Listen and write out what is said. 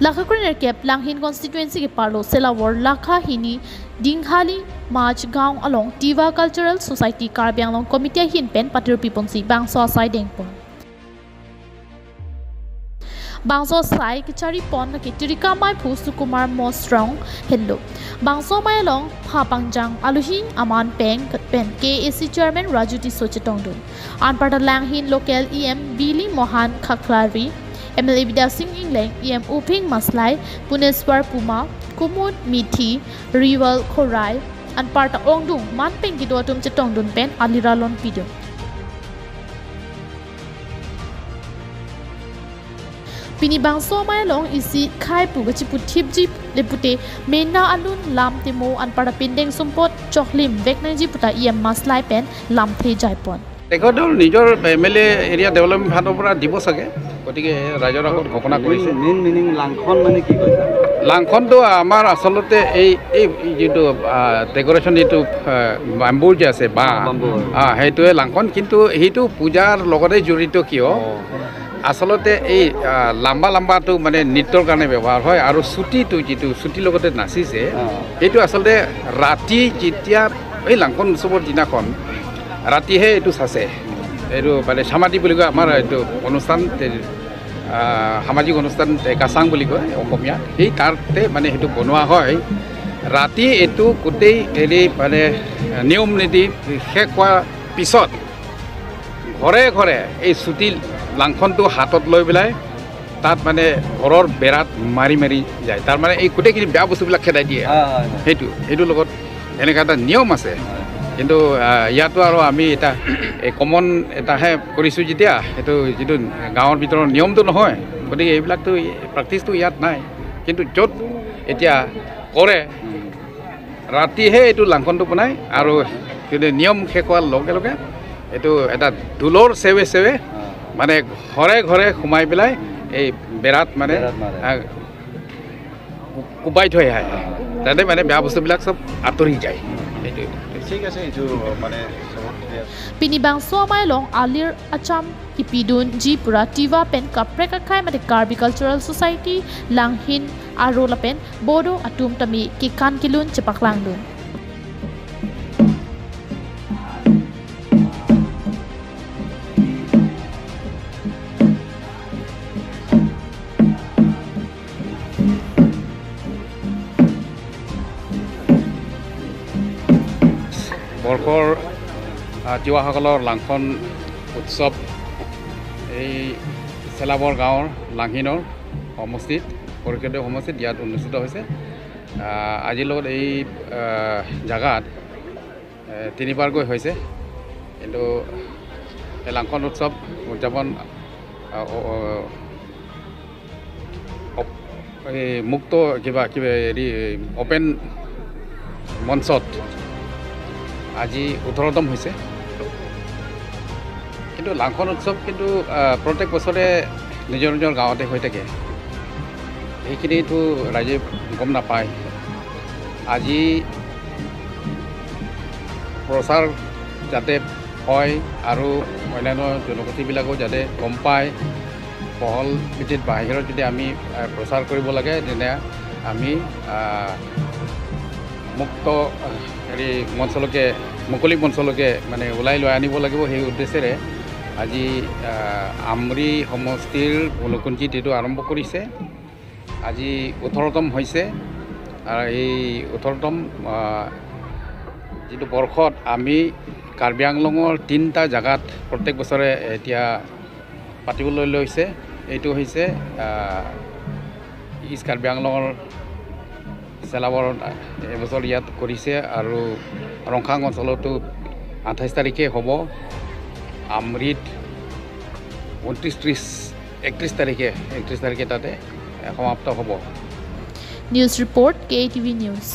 Lakha cap Langhin constituency ke parlo Selawar Lakha Hini Dinghali Majgaon along Tiwa Cultural Society Karbi Anglong Committee hin pen patir piponsi bangso sai dengpon. Bangso sai kichari pon ke Tirika mai phu Sukumar Mostrong hello. Bangso mai along Phapangjang Aluhi Aman Peng pen KAC Chairman Raju T Sochetongdun. Anparta Langhin Local EM Billy Mohan Khaklari MLA Bidya Singh Ingleng EM Uping Maslai Puneswar Puma Kumud Mithi Riwal Khorai Anparta Ongdung Manpeng Kidotum Chetongdun pen Aliralon Pidum. Pini bangso mai long isi khai pu gachi pu thip ji lepute mena alun lam temo anpara pindeng sumpot chokhlim vekna ji puta em maslai pen lam the jaipon তেখেতৰ নিজৰ MLA area development ফাণ্ডৰ পৰা দিব চাগে গতিকে ৰাইজৰ আগত ঘোষণা কৰিছে মেইন মিনিং লাংখন মানে কি কৈছে লাংখনটো আমাৰ আচলতে এই এই যিটো ডেকোৰেশ্যন যিটো বাম্বুৰ যে আছে বা সেইটোৱে লাংখন কিন্তু সেইটো পূজাৰ লগতে জড়িত কিয় আসলতে এই লম্বা লম্বাটো মানে নৃত্যৰ কাৰণে ব্যৱহাৰ হয় আৰু ছুটিটো যিটো ছুটিৰ লগতে নাচিছে সেইটো আচলতে ৰাতি যেতিয়া এই লাংখন উৎসৱৰ দিনাখন ৰাতিহে এইটো চাচে এইটো মানে সামাজিক বুলি কয় আমাৰ এইটো অনুষ্ঠান সামাজিক অনুষ্ঠান কাচাং বুলি কয় অসমীয়া সেই তাতে মানে সেইটো বনোৱা হয় ৰাতি এইটো গোটেই হেৰি মানে নিয়ম নীতি শেষ হোৱাৰ পিছত ঘৰে ঘৰে এই ছুটি লাংখনটো হাতত লৈ পেলাই তাত মানে ঘৰৰ বেৰাত মাৰি মাৰি যায় তাৰ মানে এই গোটেইখিনি বেয়া বস্তুবিলাক খেদাই দিয়ে সেইটো সেইটোৰ লগত এনেকুৱা এটা নিয়ম আছে কিন্তু ইয়াতো আৰু আমি এটা এই কমন এটাহে কৰিছোঁ যেতিয়া সেইটো যিটো গাঁৱৰ ভিতৰৰ নিয়মটো নহয় গতিকে এইবিলাকতো প্ৰেক্টিচটো ইয়াত নাই কিন্তু য'ত এতিয়া কৰে ৰাতিহে এইটো লাংখনটো বনায় আৰু কিন্তু নিয়ম শেষ হোৱাৰ লগে লগে এইটো এটা ঢোলৰ চেৱে চেৱে মানে ঘৰে ঘৰে সোমাই পেলাই এই বেৰাত মানে কোবাই থৈ আহে তাতে মানে বেয়া বস্তুবিলাক চব আঁতৰি যায় সেইটো ঠিক আছে এইটো মানে পিনি বাংso mai long alir acham kipidun ji pura tiwa pen kaprek akhai mate Karbi Cultural Society Langhin arola pen bodo atum tami kikan kilun chepaklang dun. বৰ্ষৰ তিৱাসকলৰ লাংখন উৎসৱ এই চেলাবৰ গাঁৱৰ লাংহিনৰ সমষ্টিত পৰিষদীয় সমষ্টিত ইয়াত অনুষ্ঠিত হৈছে আজিৰ লগত এই জেগাত তিনিবাৰকৈ হৈছে কিন্তু এই লাংখন উৎসৱ উদযাপন এই মুক্ত কিবা কিবা হেৰি অ'পেন মঞ্চত আজি 18তম হৈছে কিন্তু লাংখন উৎসৱ কিন্তু প্ৰত্যেক বছৰে নিজৰ নিজৰ গাঁৱতে হৈ থাকে সেইখিনিতো ৰাইজে গম নাপায় আজি প্ৰচাৰ যাতে হয় আৰু অন্যান্য জনগোষ্ঠীবিলাকো যাতে গম পায় বহল ভিত্তিত বাহিৰত যদি আমি প্ৰচাৰ কৰিব লাগে তেনে আমি মুক্ত হেৰি মঞ্চলৈকে মুকলি মঞ্চলৈকে মানে ওলাই লৈ আনিব লাগিব সেই উদ্দেশ্যেৰে আজি আমৰি সমষ্টিৰ গোলকুঞ্জিত এইটো আৰম্ভ কৰিছে আজি 18তম হৈছে আৰু এই 18তম যিটো বৰ্ষত আমি কাৰ্বি আংলঙৰ তিনিটা জেগাত প্ৰত্যেক বছৰে এতিয়া পাতিবলৈ লৈছে এইটো হৈছে ইষ্ট কাৰ্বি আংলঙৰ চেলাবৰ এবছৰ ইয়াত কৰিছে আৰু ৰংখাং অঞ্চলতো 28 তাৰিখে হ'ব আমৃত 29 30 31 তাৰিখে 31 তাৰিখে তাতে সমাপ্ত হ'ব। News report KTV news.